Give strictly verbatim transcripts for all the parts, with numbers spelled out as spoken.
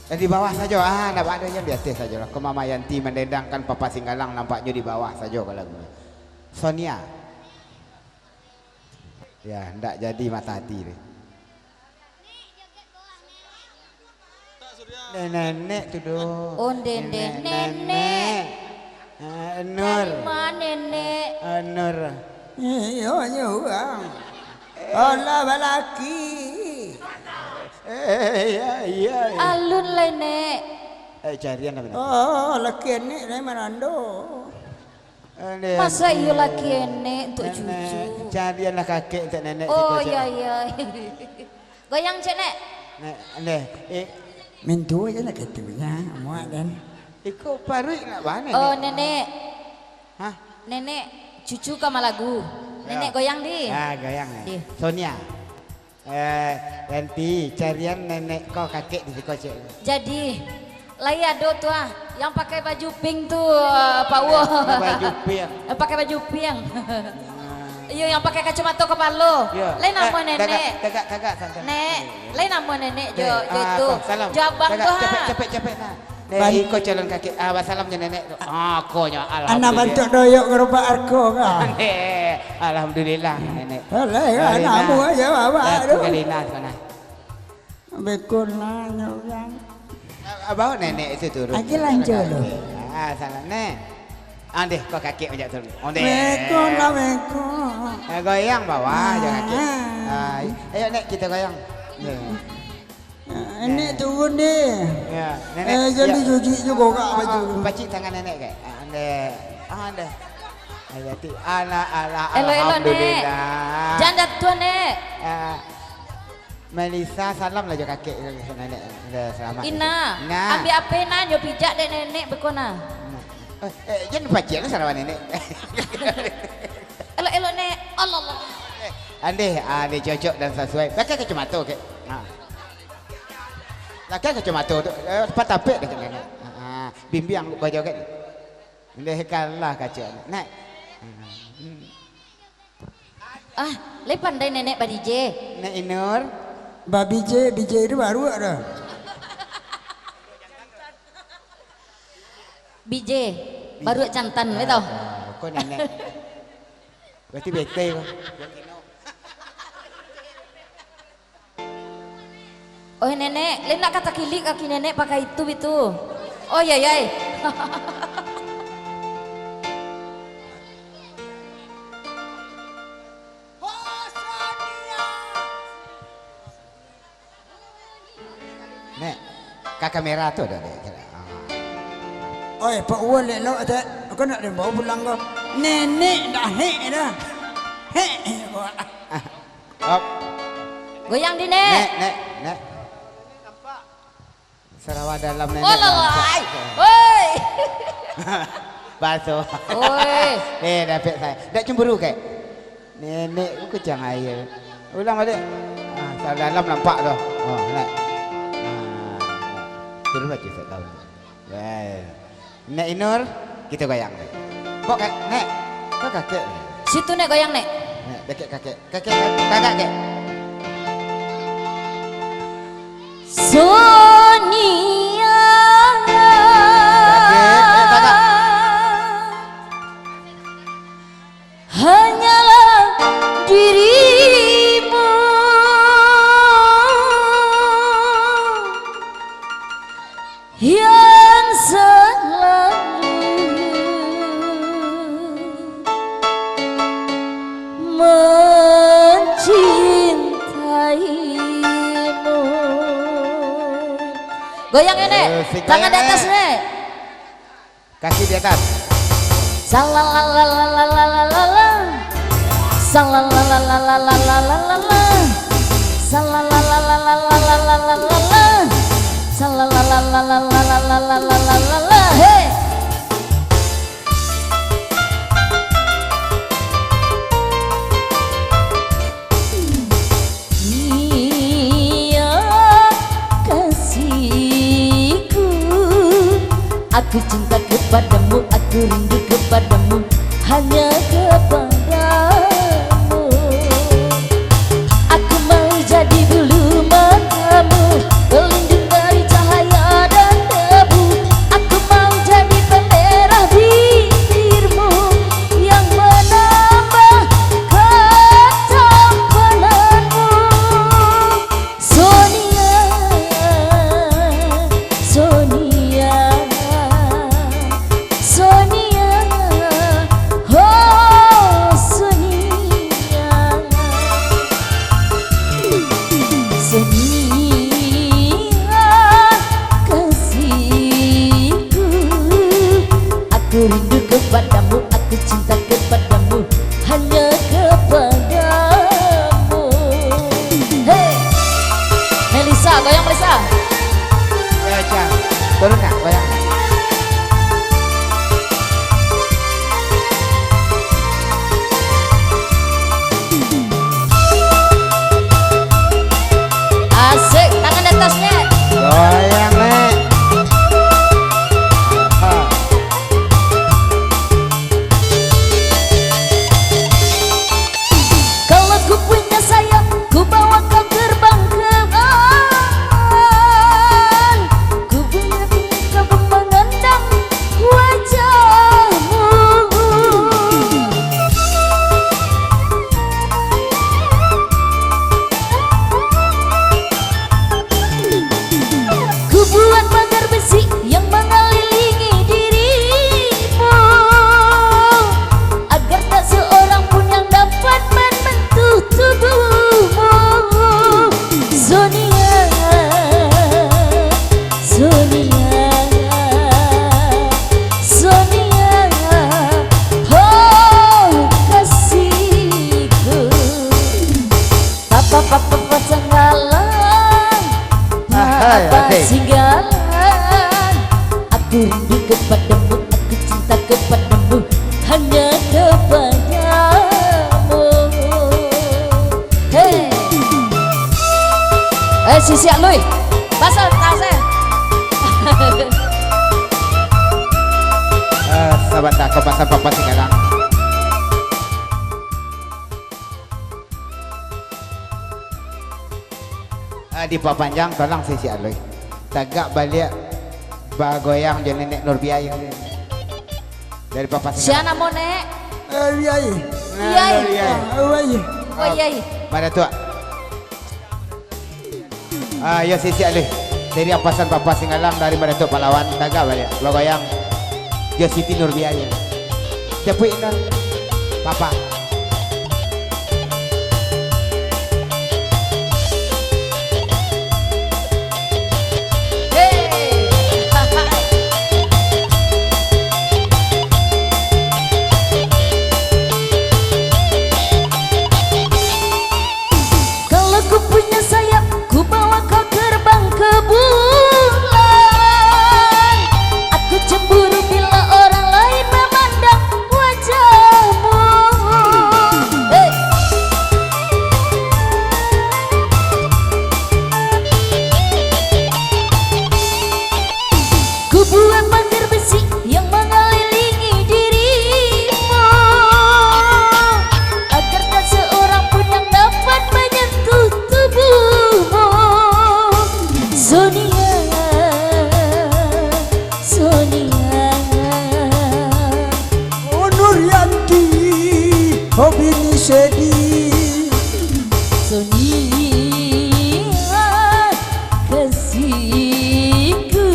Eh, di bawah sajo. Ah, ndak bado, jan di ateh sajo lah. Ko Mama Yanti mandendangkan Papa Singgalang, nampaknyo di bawah sajo kalau lagu. Sonia. Ya, ndak jadi mata hati deh. Nenek tu doh. Oh, nenek, nenek. Ah, Nur. Dari mana, Nek? Ah, Nur. Iyo, iyo, urang. Alah, balaki. Eh, iya, iya, iya. Alun lai, Nek. Eh, carian lah, Nek. Oh, laki Nek lai marando. Eh, Nek. Masa iyo laki Enek untuk cucu? Carianlah kakek untuk nenek. Oh, siko, Cek. Iya, iya. Goyang, Cek, Nek. Nek, Nek, eh. Mintu aja nak katunya, muak dan. Iko paruik nak bana, Oh, Nek? Nenek. Hah? Nenek, cucu ka malagu. Ya. Nenek goyang di. Ya, goyang, Nek. Di. Sonia. Eh, Yanti, carian nenek ko kakek di siko, Cek. Jadi, lai ado tu ah, yang pakai baju pink tu, eh, Pak Wo. Pakai baju pink. Eh, pakai baju pink. Nah. Iyo, yang pakai kacamato kapalo. Iyo. Lai namo Eh, nenek? Tagak, tagak, tagak, santai. Nek, lai namo nenek jo, Eh, jo ah, tu. Ko, salam. Jo abang Tagak, tu, ha. Capek, capek, capek, nah. Nek, Ban- iko calon kakek. Ah, basalam jo nenek tu. Ah, ko nyo, Anak alhamdulillah. Bantuak doyok garobak arko ka. Nek, alhamdulillah, nenek. Alah, ya, Alina. Namu aja awak Datu tu. Alina tu, nah. Beko lah, nyo kan. Ah, bawa nenek itu turun. Lagi lanjut lu. Ah, salam, Nek. Andeh, kau kakek macam tu. Ondeh. Beko lah, beko. Eh, goyang bawah je kakek. Ah. Ah, ayo, Nek, kita goyang. Ya. Ah, Nek turun deh. Ya, nenek. Eh, jadi Ya. cuci juga kak Ah, baju. Pacik tangan nenek, kak. Ah, Nek. Ah, Nek. Alah, alah, Elok-elok, Nek. Alhamdulillah. Jan jatuah, Nek. Ah, Melisa, salam lah jo kakek, nenek. Udah selamat. Ina, Ina. Ambil apa, Ina? Nyo pijak dek nenek beko, nah. Nah. Eh, eh, jan pacik lah sarawa nenek. Elok-elok, Nek. Allah, Allah. Eh, andeh, ah, dia cocok dan sesuai. Pakai kacamata, kek. Ha. Pakai kacamata tu, eh, patapek dek nenek. Ha, ha. Bimbiang baju, kek. Ndeh kalah kaco, Nek. Ah, lai pandai nenek ba-D J. Nek Inur. Ba-B J, B J tu baru ado. B J, baru jantan, betul? Ah, kau nenek. Berarti bete kau. Oi, Nenek, lai ndak ka takilik kaki Nenek pakai itu bitu. Oh, yai, yai. Nek, ka kamera tu dah, Dek. Ah. Oi, Pak Uwan, lek lok, Dek. Aku nak dibawa pulang ko. Nenek dah hek dah. Hek. Op. Goyang di, Nek. Nek, Nek, Nek. Sarawa dalam, Nenek. Oh, lalai. Oi. Baso. Oi. Eh, dapek saya. Ndak cemburu, kek? Nenek ku kucang aia. Ulang balik. Ah, sarawa dalam nampak tu. Oh, Nek. Ah, Nek. Terus baju saya tahu. Weh. Nek Inur, kita goyang. Kok kak, Nek? Kok kakek? Situ, Nek, goyang, Nek. Nek, dekat kakek. Kakek, tagak, kek. Sonia. Kakek, eh, tagak. Hanyalah dirimu yang selalu mencintaimu. Goyang, Nenek. Eh, si Tangan di atas, Nenek. Nenek. Kaki di atas. Salalalalalalala. Salalalalalalala. Salalalalalalala. Salalalalalalala. Hei. Iya, kasihku, aku cinta kepadamu, aku rindu kepadamu, hanya kepadamu. Aku mau jadi bulu matamu, pelindung dari cahaya ketinggalan. Aku rindu kepadamu, aku cinta kepadamu, hanya kepadamu. Hei. Eh, Sisiak Lui. Pasang tasnya. Eh, sabanta, ko pasang Papa Singgalang. Ah, dipapanjang, tolong Sisiak Lui. Tagak baliak bagoyang jo Nenek Nurbiai. Dari Papa Sia Singgalang. Namo, Nek? Eh, Biai. Nah, Biai. Nurbiai. Ah, Biai. Oh, Biai. Pada tu. Ah, yo, Sisiak Lui. Dari apasan Papa Singgalang dari Madatuk Pahlawan, tagak baliak. Bagoyang. Yo, Siti Nurbiah, yo. Japuik, Nur. Papa. Hei. Kalau ku punya sayap, ku bawa kau terbang ke bulan. Aku cemburu bila orang lain memandang wajahmu. Hei. Ku buat pagar besi yang mengelilingi dirimu, agar tak seorang pun yang dapat menyentuh tubuhmu. Sonia, Sonia. Oh, Nuryanti, oh, bini Sedi. Sonia. Kasihku,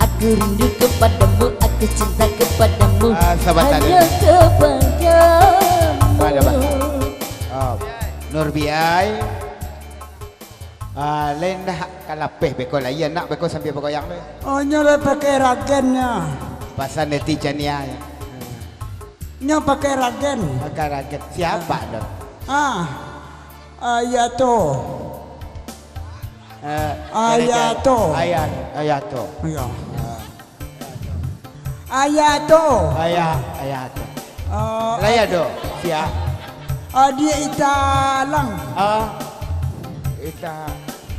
aku rindu kepadamu, aku cinta kepadamu, ah, sabar tadi. Hanya kepadamu. Pada, Bang. Oh, Nurbiai. Ah, lain dah ka lapeh beko lai, anak beko sambil bagoyang tu. Oh, nyo lah pakai ragen nyo. Pasal neti Chania. Nyo pakai ragen. Pakai ragen. Siapa, Don? Ah. Ayato. Eh, Ayato. Ayat, Ayato. Iya. Ah. Ayato. Ayah, Ayato. Eh, Laya do, sia. Adiak Italang. Ah. Ita,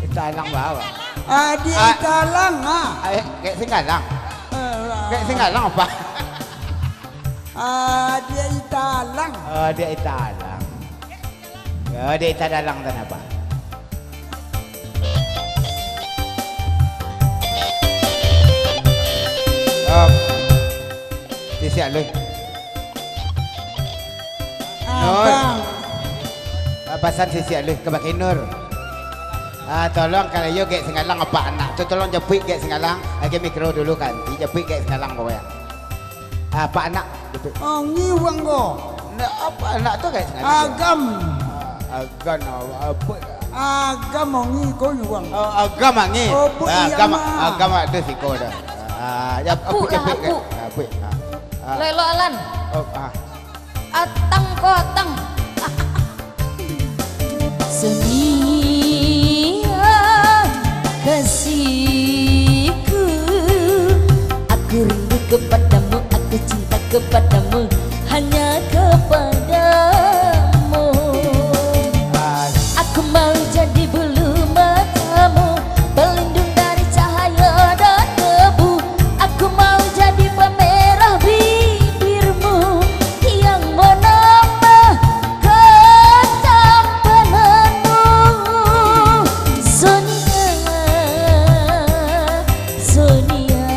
Italang bawa. Adiak Ah. Italang, ah. Eh, kayak Singgalang. Eh, Kayak Singgalang apa? Adiak Italang. Adiak Italang. Yo, dek Ita Dalang tu napa? Om. Sisiak Lui. Nur. Abang. Ah, pasan Sisiak Lui ka bakeh Nur. Ah, tolong kalau yo Gek Singgalang apak anak tu, tolong japuik Gek Singgalang. Lagi mikro dulu kan. Japuik Gek Singgalang pokoknya. Ah, apak anak, japuik. Oh, ngiwang ko. Ndak, apak anak tu Gek Singgalang. Agam. Ah, agam, ah, apa? Agam, oh, ngi ko ngiwang. Oh, agam, ah, ngi. Oh, apa Ah, iya, agam, Ma? Agam, ah, tu siko dah. Ah, ya, Apu apa lah, japuik, apu. Gek? Ah, apuik. Ah. Ah. Lelo Alan. Oh, ah. Atang ko atang. Sonia, kasihku, aku rindu kepadamu, aku cinta kepadamu, hanya kepadamu. Aku mau jadi bulu matamu, pelindung dari cahaya dan debu. Aku mau jadi pemerah bibirmu yang menambah ketampananmu. Sonia, Sonia,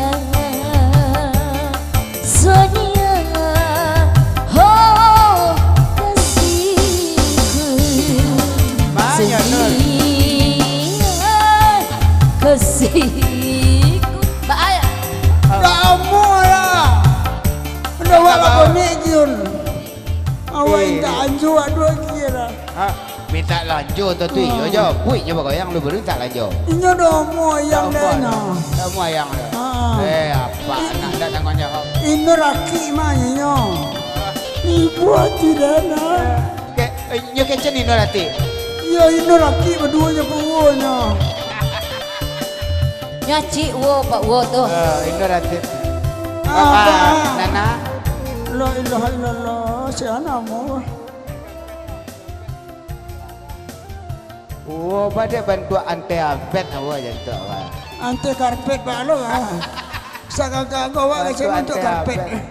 Sonia, oh, kasihku. Banyak, Nur. Sonia, kasihku. Ba-, ay- Ah. Dak amuah lah. Udah wak Abah. Lagu ni, Jun. Awak Eh. indak anjuak duo kira. Ha, minta lanjo tu, tu iyo Ah. je. Buik je bagoyang lu baru minta lanjo. Inyo doh amuah ayang Doh dah amuah, nyo. Doh amuah ayang dah. Ah. Eh, apa anak dah tanggung jawab. Ino laki mah inyo. Ibu hati dah nah. Ke, eh, nyo kecen ino lati. Iyo, ino laki baduo nyo puruo nyo. Nyo cik uwo, Pak uwo tu. Eh, Inur Atit. Abah. Abah, Nana. La ilaha illallah, si anak mu. Uwo, ba dek bantuak ante abet, uwo, jantuak, Abah. Ante karpet, Pak, lo, ah. Sagagah-gagah, Wak, bantuak ante karpet. Abet.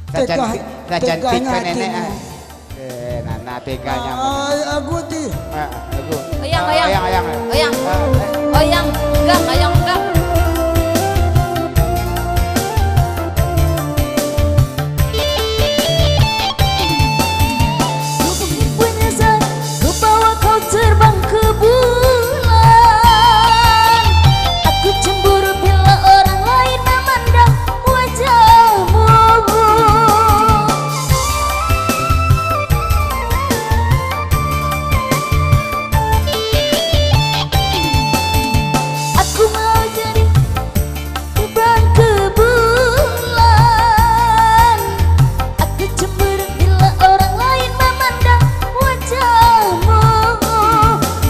Sacantik, sacantik ka nenek, ah. Eh, Nana teganyo. Ai, agu ti. Ah, agu. Oyang, ah, oyang. Oyang, oyang. Ah, eh. Oyang, pegang, oyang, pegang. Ku bawa kau terbang ke bulan. Aku cemburu bila orang lain memandang wajahmu. Aku mau jadi terbang ke bulan. Aku cemburu bila orang lain memandang wajahmu.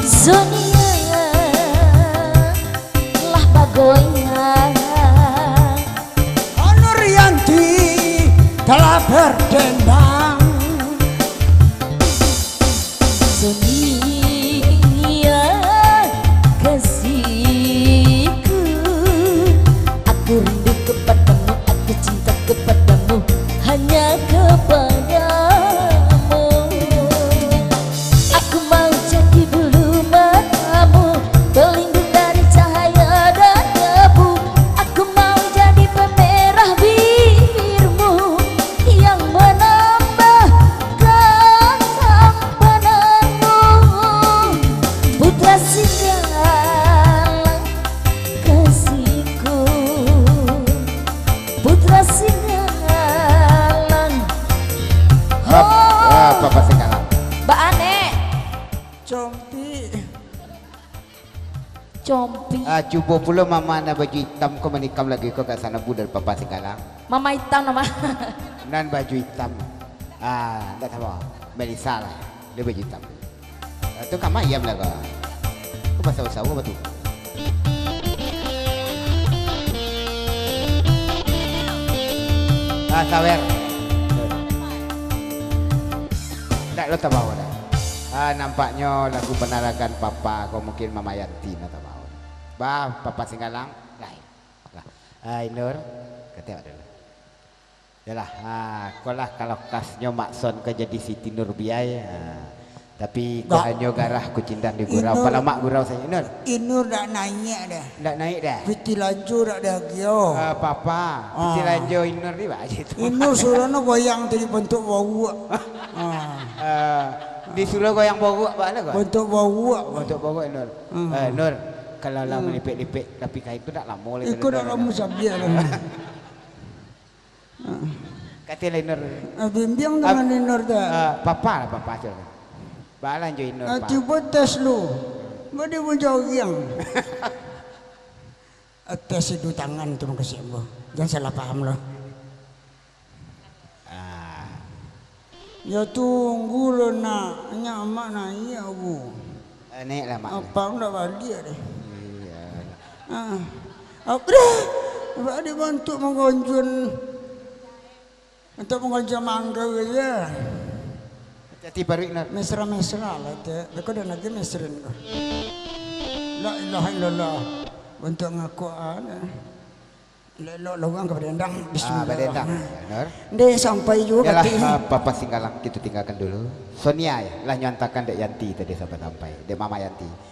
Sonia lah bagoyang. Nur Yanti telah berdendang. Sonia, kasihku, aku rindu kepadamu, aku cinta kepadamu, hanya kepadamu. Aku mau jadi bulu matamu, pelindung dari cahaya dan debu. Aku mau jadi pemerah bibirmu yang menambah ketampananmu, Putra Singgalang kasihku, Putra Singgalang. Hop, wah, Papa Singgalang. Baa ne? Compi. Compi. Ah, cubo pulo mama nan baju itam ko manikam lagi ko ka sana, Bu, dari Papa Singgalang. Mama itam nama. Nan baju itam. Ah, ndak tau. Melisa lah. Dia baju itam. Ah, tu kama iam lah ko. Tu pasal usaha apa tu? Ah, sawer. Ndak lo tabawa dah. Ah, nampaknyo lagu panarakan Papa ko mungkin Mama Yanti nan tabawa. Bah, Papa Singgalang, lai. Lah. Ah, Inur, katiak dulu. Yalah, ah, ko lah kalau kasnyo Mak Son ka jadi Siti Nurbiai, ah, tapi ko hanyo garah kucindan di gurau. Inur, palamak gurau sajo, Inur. Inur dak naiak dah. Dak naiak dah? Piti lanjo dak diagiah. Ah, Papa, piti lanjo Inur ni baa cak tu. Inur suruah no goyang tadi bantuak bauak. Ah. Ah, disuruah goyang bauak, baa lah ko? Bantuak bauak. Bantuak bauak, Nur. Hmm. Eh, Nur, kalau lah malipek-lipek tapi kain tu dak lamo lai. Iko dak lamo sabiak lah. Kato lai Nur. Ah, bimbiang dengan Inur tu. Ah, Papa lah, Papa tu. Baa lanjo Inur, ah, Papa. Cubo tes lu. Baa dia manjariang. Ah, tes iduik tangan tu makasih ambo. Jan salah paham lah. Ah. Yo tunggu lo nak, nyak amak naiak, Bu. Eh, naiak lah, Mak. Apak ndak baliak deh. Iyo. Ah. Apa dah? Apak dibantuak manggonjuan. Untuak manggonjuan mangga sajo. Hati-hati baruik, Nak. Mesra-mesra lah, Tek. Beko dah lagi mesrin ko. La ilaha illallah. Bantuak ngakuk ah. Elok-elok lawang ka badendang. Ah, bismillah. Badendang. Benar. Ndeh, sampai juo. Yalah, kati. Ah, Papa Singgalang, kita tinggalkan dulu. Sonia, ya, lah nyantakan dek Yanti tadi sampai-sampai. Dek Mama Yanti.